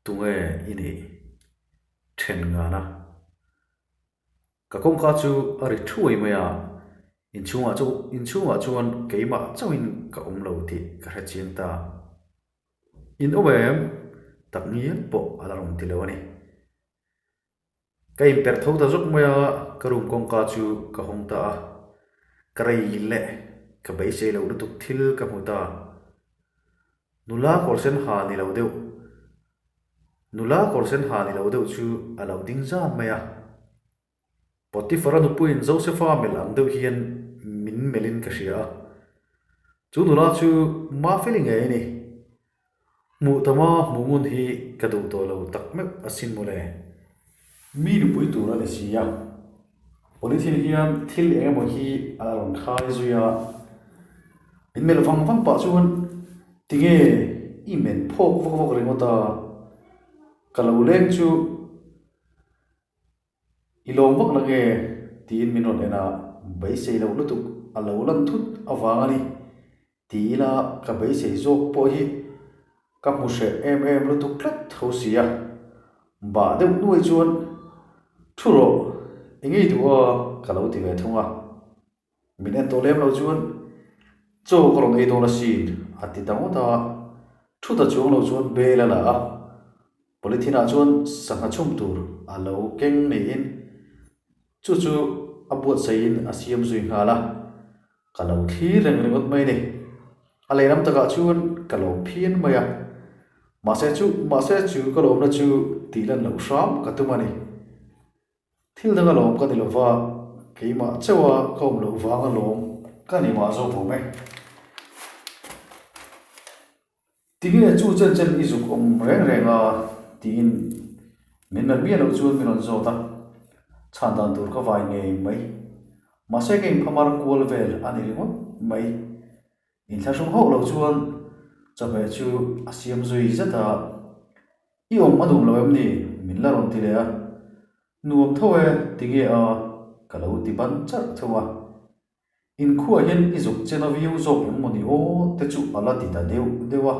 Tunge i nih? Then ngana. Ka kawngka chu a ri thuai mai a, inchhungah chu inchhungah chuan keimah chauhin ka awm lo tih ka hre chiang ta. In awm em? Tak ngial pawh a la rawn ti lo a ni. Ka inperh tho ta zawk mai a, ka room kawngka chu ka hawng ta a. Ka rei leh ka beisei loh lutuk thil ka hmu ta. Nula kawr sen ha ni lo deuh, nula kawr sen ha ni lo deuh chu a lo ding zan mai a. Potiphar-a nupuiin Josefa melh ang deuh hian min melhin ka hria a. Chu nula chu Mafeli ngei a ni. Hmuh tama hmuh ngun hi ka duh tawh lo tak meuh asin mawle. Mi nupui tur a ni si a, polythene hian thil eng emaw hi a la rawn khai zui a. Min melh vang vang pah chuan tinge i men phawk vak vak ringawt a, ka lo leng chu i lawm vak la nge tiin min rawn en a, beisei loh lutuk a lo lan thut avang a ni. Ti ila ka beisei zawk pawh hi ka hmu hreh em em lutuk tlat tho si a, bah deuh nuai chuan thu rawh i ngei duh a ka lo ti ve thung a. Min en tawh lem lo chuan chaw ka rawn ei dawn asin a ti ta ngawt a, thu ta chuang lo chuan bel a la a, polythene ah chuan sangha chhum tur a lo keng niin chu chu a buatsaihin a siam zui nghal a. Ka lo thlir reng ringawt mai ni. A lehlam takah chuan ka lo phian mai a. Mahse chu, mahse chu ka lawmna chu tih lan loh hram ka tum a ni. Thil dang a lawm ka ni lova, keimah chauha ka awm loh vang a lawm ka ni mah zawk awm e. Tinge chu chen chen i zuk awm reng reng a? tiin min melh miah loh chuan min rawn zawt a, chhan dan tur ka vai ngei mai. Mahse ka inphamar kual vel a ni ringawt mai. Inthlahrung hauh loh chuan chawhmeh chu a siam zui zet a, I awm a nuam lo em ni? min la rawn ti leh a, Nuam tho e, tinge a? ka lo ti ban charh thung a. Inkhuah hian i zuk chen a viau zawk em mawni aw te chu a la ti ta deuh deuh a,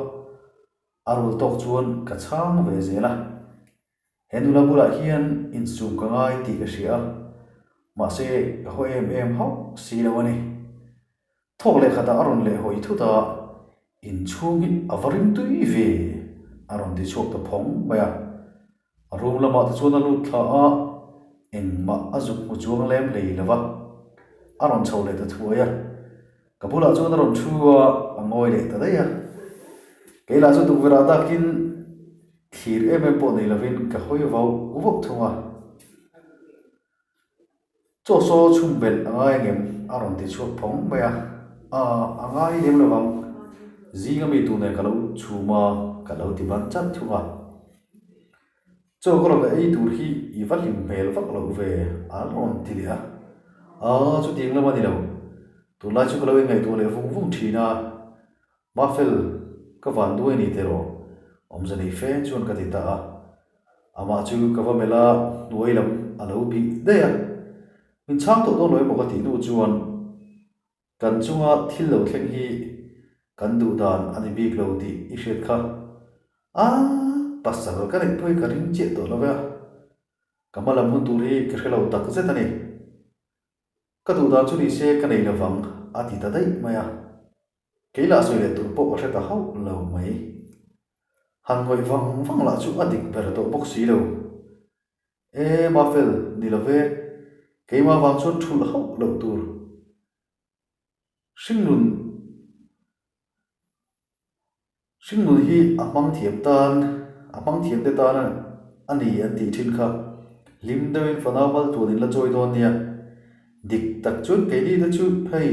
a rul tawk chuan ka chhang ve zel a. He nula bulah hian insum ka ngai tih ka hria a, mahse ka haw em em hauh si lo a ni. Thawk leh khatah a rawn leh hawi thut a, inchhung hi a va rim tui ve a rawn ti chhuak ta phawng mai a. Room lamah te chuan a lut thla a, engmah a zuk hmu chuang lem hlei lo va, a rawn chho leh ta thuai a. Ka bulah chuan a rawn thu a, a ngawi leh ta daih a. Kei lah chu tukverh ah dakin thlir em em pawh nei lovin ka hawi vauh vauh thung a. Chaw saw chhum belh a ngai angem? a rawn ti chhuak phawng mai a. Aaa, a ngai lem lo vang. Zinga mi tur nen ka lo chhum a, ka lo ti ban chat thung a. Chaw ka rawn ei tur hi i va hlim hmel vak loh ve, a rawn ti leh a. Aaa, chutiang lam a ni lo. Tunlai chu ka lo inngaihtuah leh vung vung thin a. Mafel, ka van duai ni teh rawh, awmze nei fe chuan ka ti ta a. Amah chu ka va melh a, hnuai lam a lo bih daih a. Min chhang tawh dawn lo emaw ka tih hnu chuan kan chunga thil lo thleng hi kan duh dan a ni bik lo tih i hriat kha. A, pasal ka neih pawh hi ka ring chiah tawh lo ve a. Ka hma lam hun tur hi ka hre lo tak zet a ni. Ka duh dan chu ni se ka nei lovang a ti ta daih mai a. Kei lah sawi leh tur pawh ka hre ta hauh lo mai. Han ngawih vang vang lah chu a dik ber tawh bawk si lo. E Mafel, ni lo ve, keimah vang chuan thulh hauh loh tur. Hringnun Hringnun hi a hmang thiam tan, a hmang thiam te tan a ni an tih thin kha. Hlim deuhin fanau mal tuan in la chawi dawn nia. Dik tak chuan keini te chu hei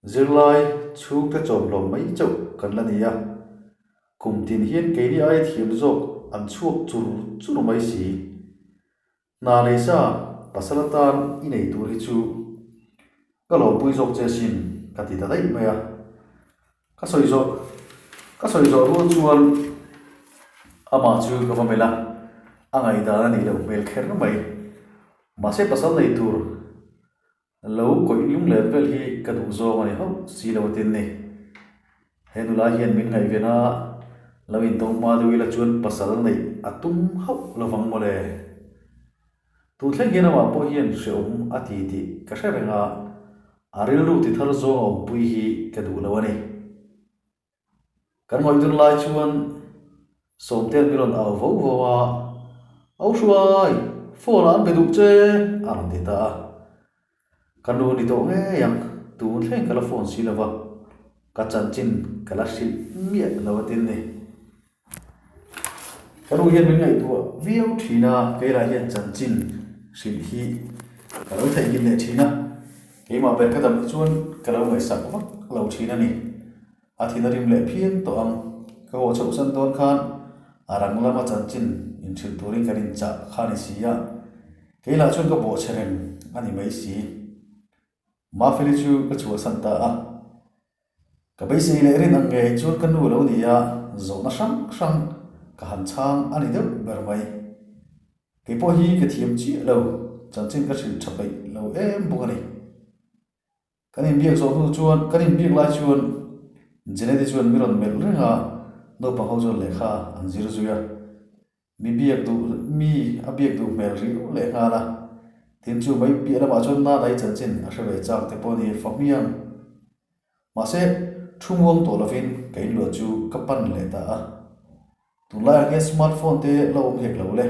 Zirlai chhungte chawmhlawm mai chauh kan la ni a, kum tin hian keini aia thiam zawk an chhuak chur chur mai si. Hna nei sa pasal atan i nei tur hi chu ka lawmpui zawk che sin ka ti ta daih mai a. Ka sawi zawh ka sawi zawh rual chuan amah chu ka va melh a, a ngaihdan a nih loh hmel kher mai. Mahse pasal nei tur Lo kawih lung let vel hi ka duh zawng a ni hauh si lo a tin ni. He nula hian min ngaihven a, Lo intawng hma deuh ila chuan pasal neih a tum hauh lovang mawle. Tun thleng hian amah pawh hian hreawm a ti tih ka hre reng a, a rilru ti thar zawng a awmpui hi ka duh lo a ni. Kan ngawih dun lai chuan Sawmtea'n mi rawn au vo vo a, Au hruai, phone ah an be duh che a rawn ti ta a. Ka nu ni tawh ngei ang, tun thleng ka la phone si lo va, ka chanchin ka la hrilh miah lo a tin ni. Ka nu hian min ngaihtuah viau thin a, keilah hian chanchin hrilh hi ka lo theihnghilh leh thin a, keimah ber ka dam hi chuan ka lo ngaihsak vak lo thin a ni. A thin a rim leh phian tawh ang. Ka haw chhoh san dawn khan a rang lama chanchin inhrilh turin kan inchah kha a ni si a, keilah chuan ka bawhchhe reng a ni mai si. Mafeli chu ka chhuahsan ta a. Ka beisei leh rin ang ngei chuan ka nu lo ni a, zawhna hrang hrang ka han chhang a ni deuh ber mai. Kei pawh hi ka thiam chiah lo, chanchin ka hrilh tha peih lo em bawk a ni. Kan inbiak zawh hnu chuan, kan inbiak lai chuan Jeneti chuan mi rawn melh reng a, naupang ho chuan lehkha an zir zui a. Mi biak duh, mi a biak duh hmel riau leh nghal a. Tin chu mai piah lamah chuan Nanai chanchin a hre ve chak te pawh a ni fa hmiang. Mahse, thu muang tawh lovin ka inluah chu ka pan leh ta a. Tunlaiah hian smart phone te la awm hek lo le.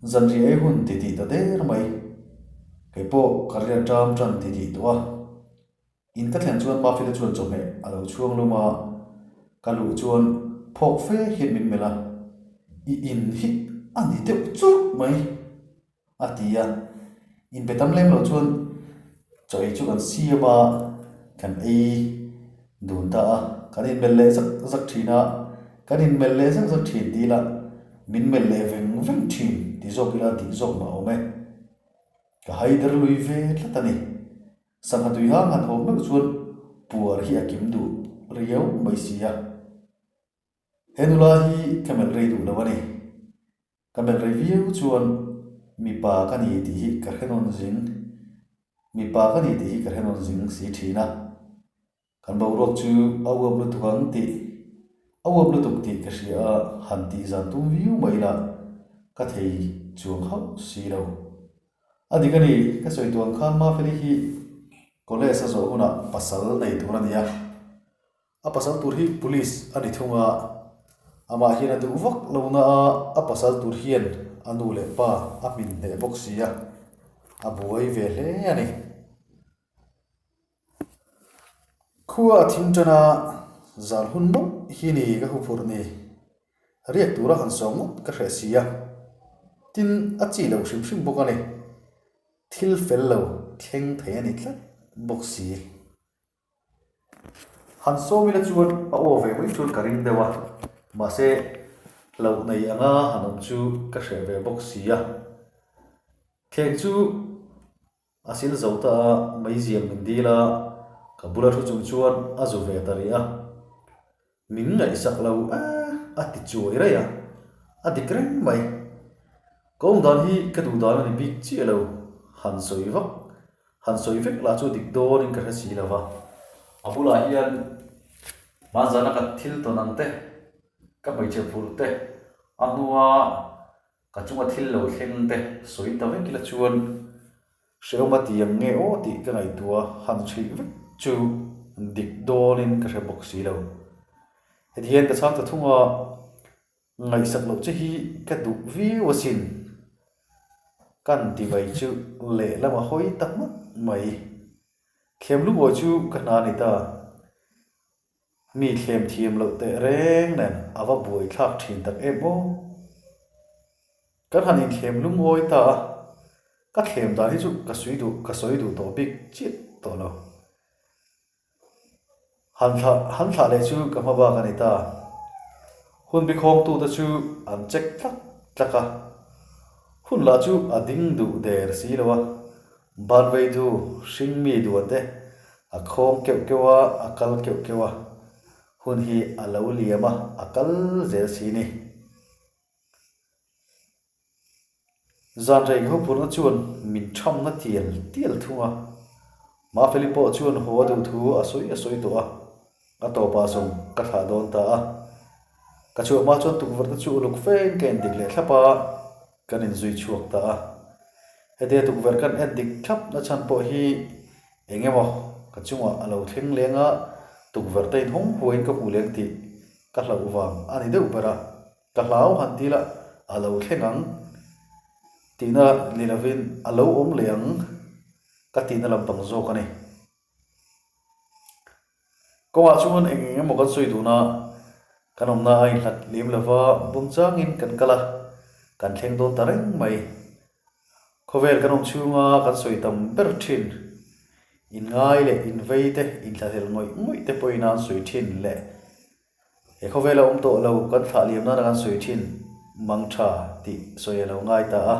Zanriah ei hun titih ta der mai. Kei pawh ka riat ṭam ṭan titih tawh a. In ka thlen chuan Mafela chuan chawhmeh a lo chhuang lum a, ka luh chuan phawk fe hian min melh a, I in hi a ni deuh churh mai a ti a, inbe tam lem lo chuan chaw ei chu kan siam a, kan ei dun ta a, kan inmelh leh zak zak thin a, kan inmelh leh zak zak thin tih ila min melh leh veng veng thin tih zawk ila dik zawk mah awm e, ka haider lui ve tlat a ni. Sangha tui hang han haw meuh chuan puar hi a kim duh riau mai si a. He nula hi ka melh rei duh lo a ni. Ka melh rei viau chuan mipa ka ni tih hi ka hre nawn zing, mipa ka ni tih hi ka hre nawn zing si thin a. Kan boruak chu a uap lutuk ang tih, a uap lutuk tih ka hria a, han tih zan tum viau mai ila ka thei chuang hauh si lo. A dik a ni, ka sawi tuang khan Mafeli hi college a zawh hunah pasal nei tur a ni a, a pasal tur hi police a ni thung a, amah hian a duh vak lo na a, a pasal tur hian a nu leh pa a hmin hneh bawk si a, a buai ve hle a ni. Khua a thim tan a, zan hun mawlh hi ni ka huphurh ni. Riak tura han sawm ngawt ka hreh si a, tin a chi lo hrim hrim bawk a ni. Thil fel lo thleng thei a ni tlat bawk si. Han sawm ila chuan a aw ve mai chuan ka ring deuh a, mahse hlauh nei anga han awm chu ka hreh ve bawk si a. Thleng chu. A sil zo ta a, meizial min dil a, ka bula thu chung chuan a zu ve ta rih a. Min ngaihsak lo e a ti chuai raih a, a dik reng mai. Ka awm dan hi ka duh dan a ni bik chiah lo, han sawi vak, han sawi vek lah chu dik dawnin ka hre si lo va. A bulah hian hmanzana ka thil tawn ang te, ka hmeichhe phurh te, a hnua Ka chunga thil lo thleng te sawi ta vek ila chuan hrehawm a ti ang nge aw tih ka ngaihtuah han hrilh vek chu dik dawnin ka hre bawk si lo. Heti hian ka chhang ta thung a, ngaihsak loh che hi ka duh viau asin. Kan ti mai chu lehlam a hawi ta hmak mai. Thlem lungawi chu ka hna a ni ta. Mi thlem thiam loh teh reng nen a va buai thlak thin tak em aw. Kan han inthlem lungawi ta a, ka thlem dan hi chu ka sui duh ka sawi duh tawh bik chiah tawh lo. Han thlah han thlah leh chu ka hma bak a ni ta. Hun bikhawngtute chu an check tlak tlak a, hun lah chu a ding duh der si lo a. Banveitu hringmi duante a khawng keuh keuh a, a kal keuh keuh a, hun hi a lo liam a, a kal zel si ni. Zanrei hopurna chuan min thamna tial tial thung a, Mafeli pawh chuan haw a duh thu a sawi a sawi tawh a, a tawpah zawng ka thlah dawn ta a. Ka chhuah hma chuan tukverh te chu uluk fein ka endik leh thlap a, kan inzui chhuak ta a. Hetia tukverh kan endik thlap na chhan pawh hi eng emaw ka chungah a lo thleng leng a, tukverh te inhawng huaiin ka hmuh leng tih ka hlauh vang a ni deuh ber a. Ka hlau han ti la, a lo thleng ang tihna ni lovin a lo awm leh ang ka tihna lampang zawk a ni. Kawngah chuan eng eng emaw kan sawi dun a, kan awmna a inhlat lem lova bawng changin kan kal a, kan thleng dawn ta reng mai. Khawvel kan awm chhunga kan sawi tam ber thin, inngai leh invei te, inthlahlel ngawih ngawih te pawhin a an sawi thin leh he khawvela awm tawh lo kan thlah liam nana kan sawi thin mang tha tih sawi a lo ngai ta a.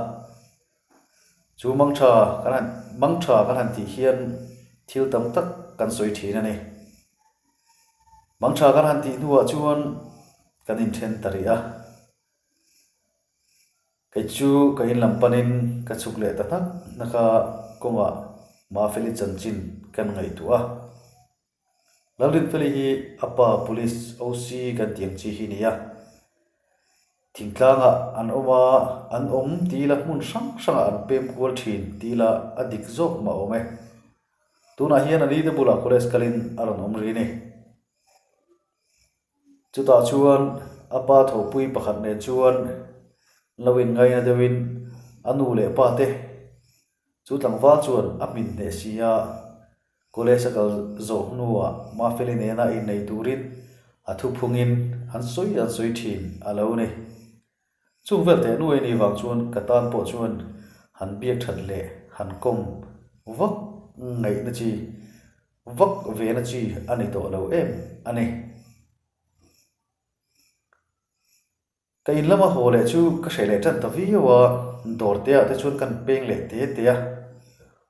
Chu mang tha kan han mang tha kan han tih hian thil tam tak kan sawi thin a ni. Mang tha kan han tih hnuah chuan kan inthen ta rih a. Kei chu ka in lam panin ka chhuk leh ta hnak hnak a, kawngah Mafeli chanchin kan ngaihtuah a. Lalrinfeli hi a pa Police OC kan tih ang chi hi nia. Thingtlangah an awm a, an awm ti ila hmun hrang hrangah an pem kual thin ti ila a dik zawk mah awm e. Tunah hian a nite bulah college kalin a rawn awm rih a ni. Chutah chuan a pa thawhpui pakhat nen chuan lo inngaina deuhin a nu leh pa te Chu tlangval chuan a hmin hneh si a, college a kal zawh hnuah Mafeli nena innei turin a thuphungin an sawi an sawi thin a lo ni. Chung vel teh nuai ni vang chuan ka tan pawh chuan han biak that leh han kawm vak ngaihna chi vak vena chi a ni tawh lo em a ni. Ka in lama haw leh chu ka hreh leh tan ta viau a, dawr te ah te chuan kan peng leh te te a,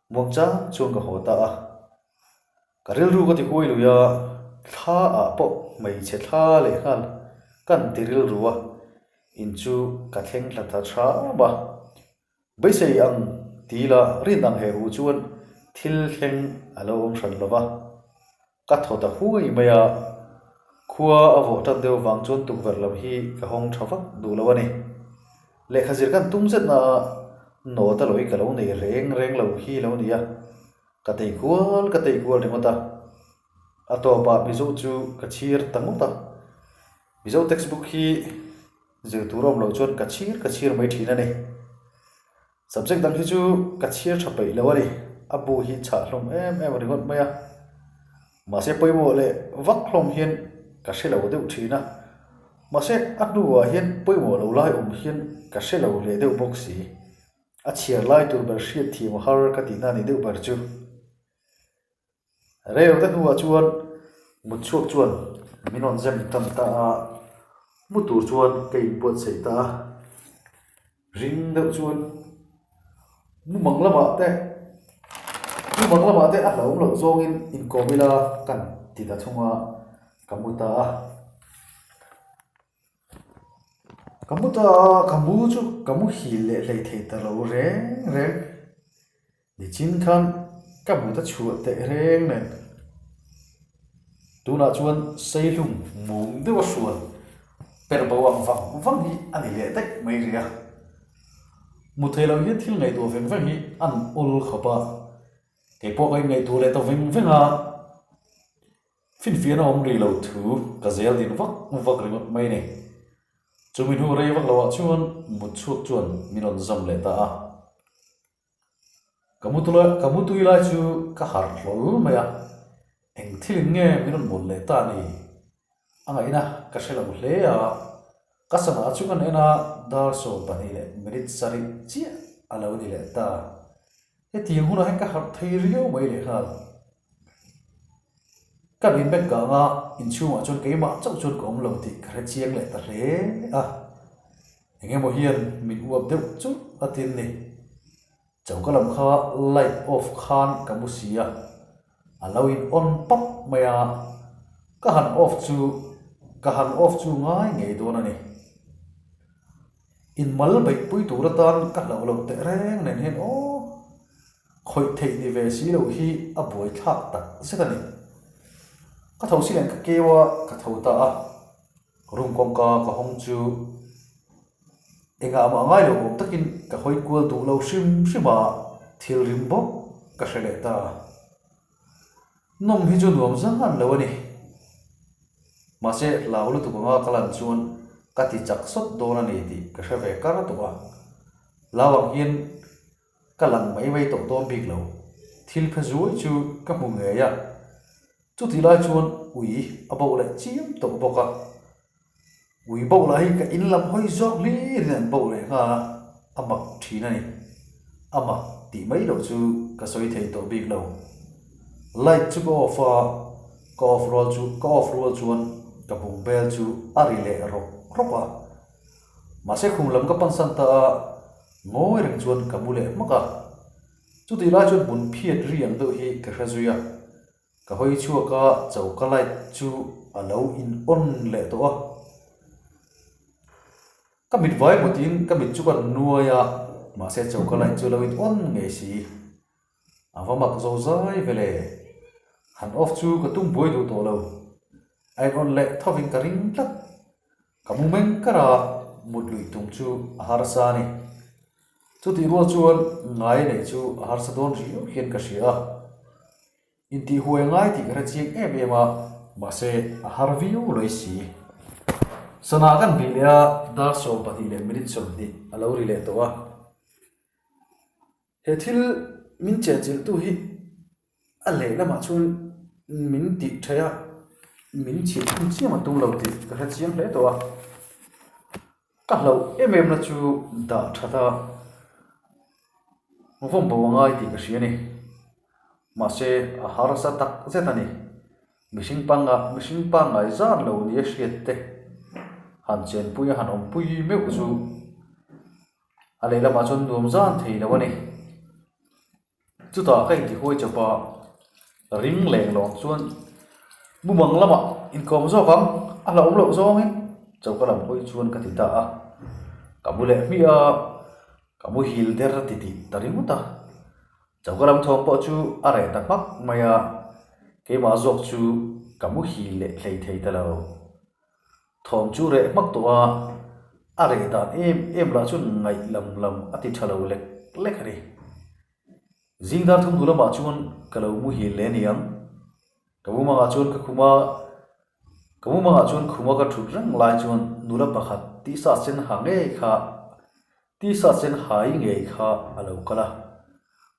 muang chang chuan ka haw ta a. Ka rilru ka ti huai lui a, thla ah pawh hmeichhe thla leh nghal kan ti rilru a, in chu ka thleng hla ta hram a. Beisei ang ti la rin ang he hu chuan thil thleng a lo awm hran lo va, ka thaw ta huai mai a, khua a vawh tan deuh vang chuan tukverh lam hi ka hawng tha vak duh lo a ni. Lehkha zir kan tum zet na a, nawt a lawi ka lo nei reng reng lo hi lo ni a, ka tei kual ka tei kual ringawt a, a tawpah Mizo chu ka chhir ta ngawt a, Mizo textbook hi Zir tur awm loh chuan ka chhir ka chhir mai thin a ni. Subject dang hi chu ka chhir tha peih lo a ni. A bu hi chhah hlawm em em ringawt mai a. Mahse pawimawh leh vak hlawm hian ka hre lo deuh thin a. Mahse a hnuah hian pawimawh lo lai awm hian ka hre lo leh deuh bawk si. A chhiar lai tur ber hriat thiam har ka tihna a ni deuh ber chu. Rel te hnuah chuan mut chhuak chuan min rawn zem tan ta a, mu tur chuan ka inbuatsaih ta a, ring deuh chuan mumang lamah te mumang lamah te a hlauhawm loh zawngin inkawm ila kan ti ta thung a, ka mu ta a. Ka mu ta a, ka mu chu ka muhil leh hlei thei ta lo reng reng. Nichin khan ka mut a chhuah teh reng nen tunah chuan Seihlum mum deuh a hrual per bo ang vang vang hi a ni leh daih mai rih a. Mu thei lo hian thil ngaihtuah veng veng hi an awl khawp a, kei pawh ka inngaihtuah leh ta veng veng a, finfiahna awm rih lo thu ka zel din vak vak ringawt mai a ni. Chumi hnu rei vak loah chuan mut chhuak chuan min rawn zam leh ta a. Ka mu lai ka mu tui lai chu ka harh hlawl mai a, eng thil in nge min rawn mawlh leh ta ni? A ngaihna ka hre lo hle a, ka sana chu kan en a, dar 12 leh minute sarih chiah a lo ni leh ta. Hetiang hunah hian ka harh thei riau mai lehnghal. Ka rin bek kang a, inchhungah chuan keimah chauh chuan ka awm lo tih ka hre chiang leh ta hle a. Eng emaw hian min uap deuh chu a tin ni. Choka lam kha light off khan ka mu si a, a lo in on pap mai a, ka han off chu ka han off chu ngai ngei dawn a ni. In mal beihpui tur atan ka hlauh loh teh reng nen hian aw khawih theih ni ve si loh hi a buaithlak tak zet a ni. Ka tho si nen ka keu a, ka tho ta a. Room kawngka ka hawng chu engah mah ngai lo awm takin ka hawi kual duh lo hrim hrim a, thil rim bawk ka hre leh ta. Nawm hi chu nuam zan lo a ni. Mahse hlau lutuk anga ka lan chuan ka ti chak sawt dawn a ni tih ka hre ve kar tawh a. Hlau ang hian Ka lang mai mai tawh dawn bik lo. Thil phe zuai chu ka hmu ngei a, chutih lai chuan ui a boh leh chiam tawh bawk a. Ui boh lah hi ka in lam hawi zawk hlirin an boh leh nghal a, a mak thin a ni. A mak tih mai loh chu ka sawi thei tawh bik lo. Light chu ka off a, ka off rual chu ka off rual chuan ka bung bel chu a ri leh rawk rawk a. Mahse khum lam ka pansan ta a, ngawi reng chuan ka mu leh hmak a. Chutih lai chuan hmun phiat ri ang deuh hi ka hre zui a. Ka hawi chhuak a, choka light chu a lo in on leh tawh a. Ka mit vai mawtiin ka mit chu ka nuai a, mahse choka light chu a lo in on ngei si. A va mak zo zai ve le. Han off chu ka tum buai duh tawh lo. A in on leh thovin ka ring tlat. Ka mu meng kar a, mut luih tum chu a harsa a ni. Chutih rual chuan ngai neih chu a harsa dawn riau hian ka hria a. Intihhuai ngai tih ka hre chiang em em a, mahse a har viau lawih si. Sana kan bih leh a, dar 12 leh minute 20 a lo ri leh tawh a. He thil min chenchilhtu hi a lehlamah chuan min tih theih a, min chhilh thung chiam a tum lo tih ka hre chiang hle tawh a. Ka hlauh em em na chu dah that a, vawm bo a ngai tih ka hria a ni. Mahse a harsa tak zet a ni. Mihring panga mihring pangngai zan lo nia hriat te han chenpui a han awmpui meuh chu. A lehlamah chuan nuam zan thei lo a ni. Chutah ka intihuai chawp a, ring leng lawng chuan mumang lamah inkawm zawk ang, a hlauhawm loh zawngin choka lam hawi chuan ka ti ta a. Ka mu leh hmiah a, ka muhil der ti tih ta ringawt a. Choka lam thawm pawh chu a reh ta hmak mai a, keimah zawk chu ka muhil leh hlei thei ta lo. Thawm chu reh hmak tawh a, a reh dan em em lah chuan ngaih lam lam a ti tha lo lek lek a ni. Zing dar thum hnu lamah chuan ka lo muhil leh aniang. Ka mumangah chuan ka khum a, ka mumangah chuan khuma ka thut reng lai chuan nula pakhat tisa sen ha ngei kha, tisa sen hai ngei kha a lo kal a.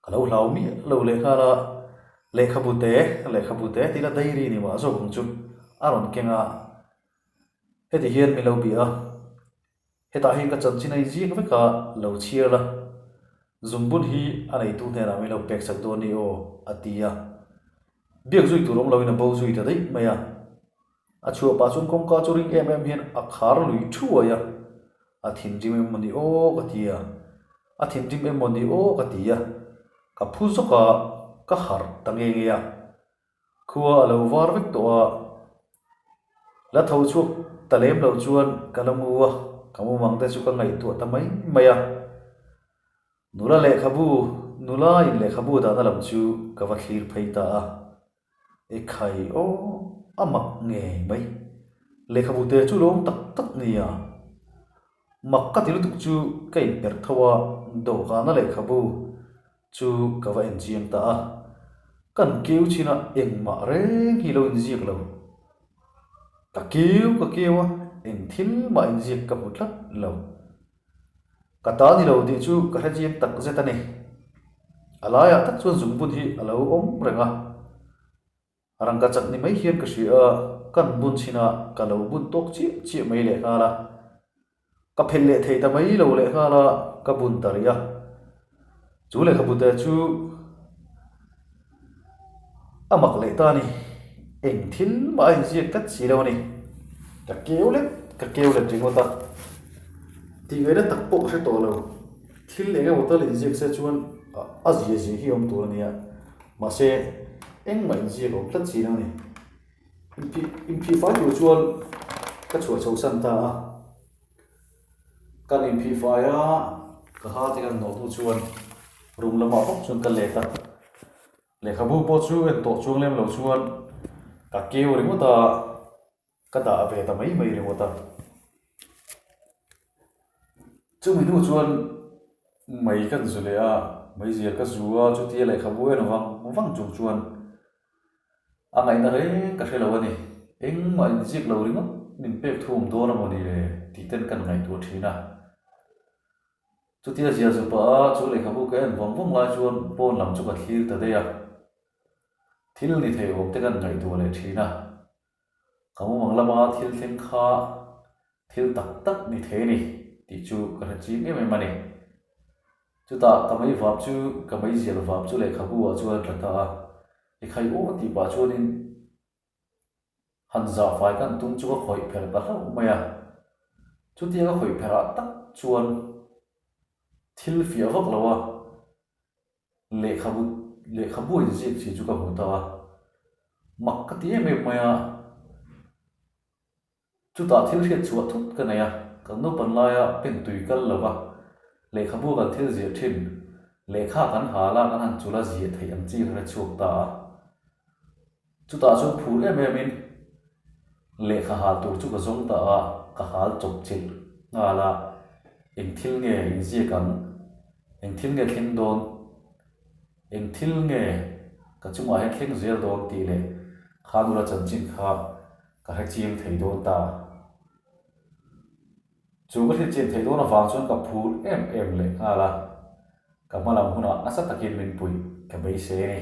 Ka lo hlau miah lo leh nghal a, lehkhabu te, lehkhabu te tih la diary ni mah zawk ang chu a rawn keng a. Heti hian min lo bia a, hetah hian ka chanchin a inziak vek a, lo chhiar la, zungbun hi a neitu hnenah min lo pek sak dawn ni aw a ti a. Biak zui tur awm loin a bo zui ta daih mai a. A chhuah pah chuan kawngka chu ring em em hian a khar lui thuai a, a thinrim em maw ni aw ka ti a, a thinrim em maw ni aw ka ti a, ka phu zawk a, ka harh ta nge nge a. Khua a lo var vek tawh a, la tho chhuak ta lem lo chuan ka la mu a, ka mumang te chu ka ngaihtuah ta mai mai a. Nula lehkhabu, nula in lehkhabu dahna lam chu ka va thlir phei ta a. Ekhai aw, a mak ngei mai. Lehkhabu te chu lawm tak tak nia. Mak ka ti lutuk chu ka inperh tho a, dawhkana lehkhabu chu ka va enchiang ta a. Kan keu chin a, engmah reng hi lo inziak lo. Ka keu ka keu a, eng thil mah inziak ka hmu tlat lo. Ka ta ni lo tih chu ka hre chiang tak zet a ni. A laiah tak chuan zungbun hi a lo awm reng a. Rangka chak ni mai hian ka hria a, kan bun chhin a, ka lo bun tawk chiah chiah mai lehnghal a. Ka phelh leh thei ta mai lo lehnghal a, ka bun ta rih a. Chu lehkhabu te chu a mak leh ta a ni. Eng thil mah a inziak tlat si lo a ni. Ka keu let, ka keu let ringawt a. Tih ngaihna tak pawh ka hre tawh lo. Thil eng emaw tal inziak se chuan a zia zia hi awm tur a nia. Mahse, engmah inziak awm tlat si lo a ni. Inphih inphih fai tur chuan ka chhuah chho san ta a. Kan inphih fai a, ka ha te kan nawh hnu chuan room lamah bawk chuan ka let a. Lehkhabu pawh chu en tawh chuang lem lo chuan ka keu ringawt a. Ka dah ve ta mai mai ringawt a. Chumi hnu chuan mei kan zu leh a, meizial ka zu a, chutia lehkhabu en vang vang chung chuan a ngaihna reng ka hre lo a ni. Engmah inziak lo ringawt min pek thum dawn a maw ni le tih ten kan ngaihtuah thin a. Chutia zial zu pah a, chu lehkhabu ka en vawng vawng lai chuan pawn lam chu ka thlir ta daih a. Thil ni thei awm te kan ngaihtuah leh thin a. Ka mumang lama thil thleng kha thil tak tak ni thei a ni tih chu ka hre ching em em a ni. Chutah ka mei vap chu ka mei zial vap chu lehkhabu ah chuan tla ta a, i khai aw tih pah chuanin han zahfai kan tum chu ka khawih pherh ta hlauh mai a. Chutia ka khawih pherh ah tak chuan thil fiah vak lo a. Lehkhabu lehkhabu inziak chi chu ka hmu ta a, mak ka ti em em mai a, chutah thil hriat chhuah thut ka nei a, kan naupan laia pen tui kal lo va, lehkhabu kan thil ziah thin, lehkha kan hal a, kan han chul a ziah theih ang chi ka hre chhuak ta a. Chutah chuan phur em em in lehkha hal tur chu ka zawng ta a, ka hal chawp chilh nghal a, eng thil nge inziak ang, eng thil nge thleng dawn, eng thil nge ka chungah hian thleng zel dawn tih leh kha nula chanchin kha ka hre chiang thei dawn ta. Chu ka hriat chian theih dawn avang chuan ka phur em em leh nghal a, ka hma lam hunah nasa takin min puih ka beisei a ni.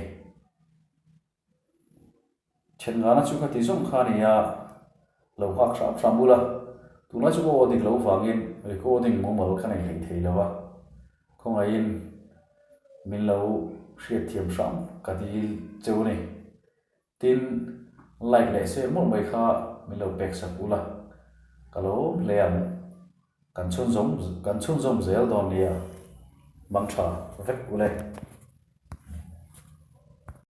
Then ngana chu ka ti zawng kha a ni a, lo nghak hram hram bul a, tunlai chu ka aw dik loh vangin recording mumal ka nei hlei thei lo a, khawngaihin min lo hriatthiam hram ka dil cheu a ni. Tin, like leh share mawlh mai kha min lo pek sak ula, ka lo awm hle ang, kan chhunzawm kan chhunzawm zel dawn nia, mang tha vek ule.